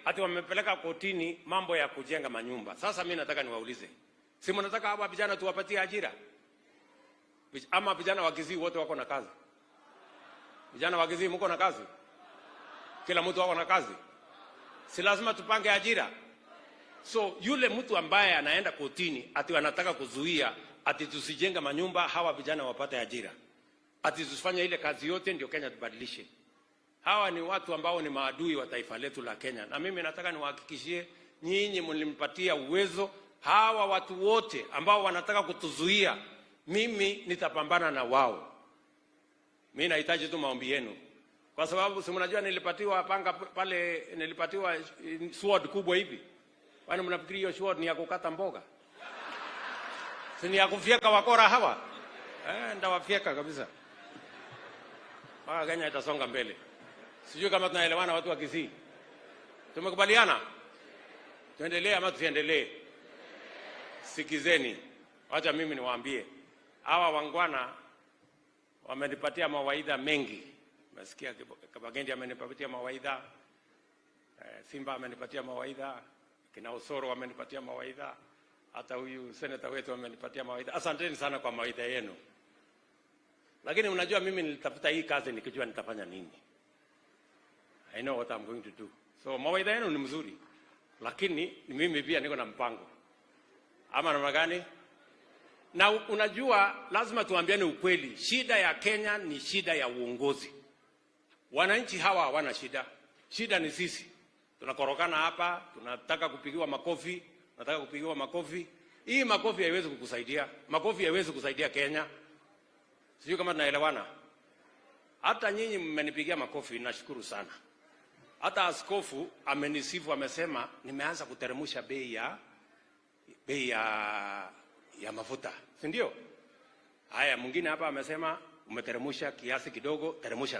Ati wamepeleka kotini mambo ya kujenga manyumba. Sasa mimi nataka niwaulize, si mnataka hawa vijana tuwapatie ajira? Ama vijana wa Kisii wote wako na kazi? Vijana wa Kisii, mko na kazi? Kila mtu wako na kazi? Si lazima tupange ajira? So yule mtu ambaye anaenda kotini ati anataka kuzuia ati tusijenge manyumba, hawa vijana wapate ajira, ati tusifanye ile kazi yote ndio Kenya tubadilishe. Hawa ni watu ambao ni maadui wa taifa letu la Kenya, na mimi nataka niwahakikishie nyinyi, mlimpatia uwezo hawa watu wote ambao wanataka kutuzuia, mimi nitapambana na wao. Mimi nahitaji tu maombi yenu, kwa sababu si mnajua nilipatiwa panga pale, nilipatiwa sword kubwa hivi. Kwani mnafikiri hiyo sword ni ya kukata mboga? Si ni ya kufyeka wakora hawa? Eh, ndawafyeka kabisa mpaka Kenya itasonga mbele. Sijui kama tunaelewana, watu wa Kisii. Tumekubaliana tuendelee ama tusiendelee? Sikizeni, wacha mimi niwaambie, hawa waungwana wamenipatia mawaidha mengi. Nasikia Kibagendi amenipatia mawaidha, Simba amenipatia mawaidha, kina Osoro wamenipatia mawaidha, hata huyu seneta wetu amenipatia mawaidha. Asanteni sana kwa mawaidha yenu, lakini unajua mimi nilitafuta hii kazi nikijua nitafanya nini. I know what I'm going to do. So mawaidha yenu ni mzuri, lakini mimi pia niko na mpango, ama namna gani? Na unajua lazima tuambiane ukweli, shida ya Kenya ni shida ya uongozi. Wananchi hawa hawana shida, shida ni sisi. Tunakorokana hapa, tunataka kupigiwa makofi, tunataka kupigiwa makofi. Hii makofi haiwezi kukusaidia, makofi haiwezi kusaidia Kenya. Sijui kama tunaelewana. Hata nyinyi mmenipigia makofi, nashukuru sana. Hata askofu amenisifu, amesema nimeanza kuteremsha bei ya mafuta, si ndio? Haya, mwingine hapa amesema umeteremsha kiasi kidogo, teremsha.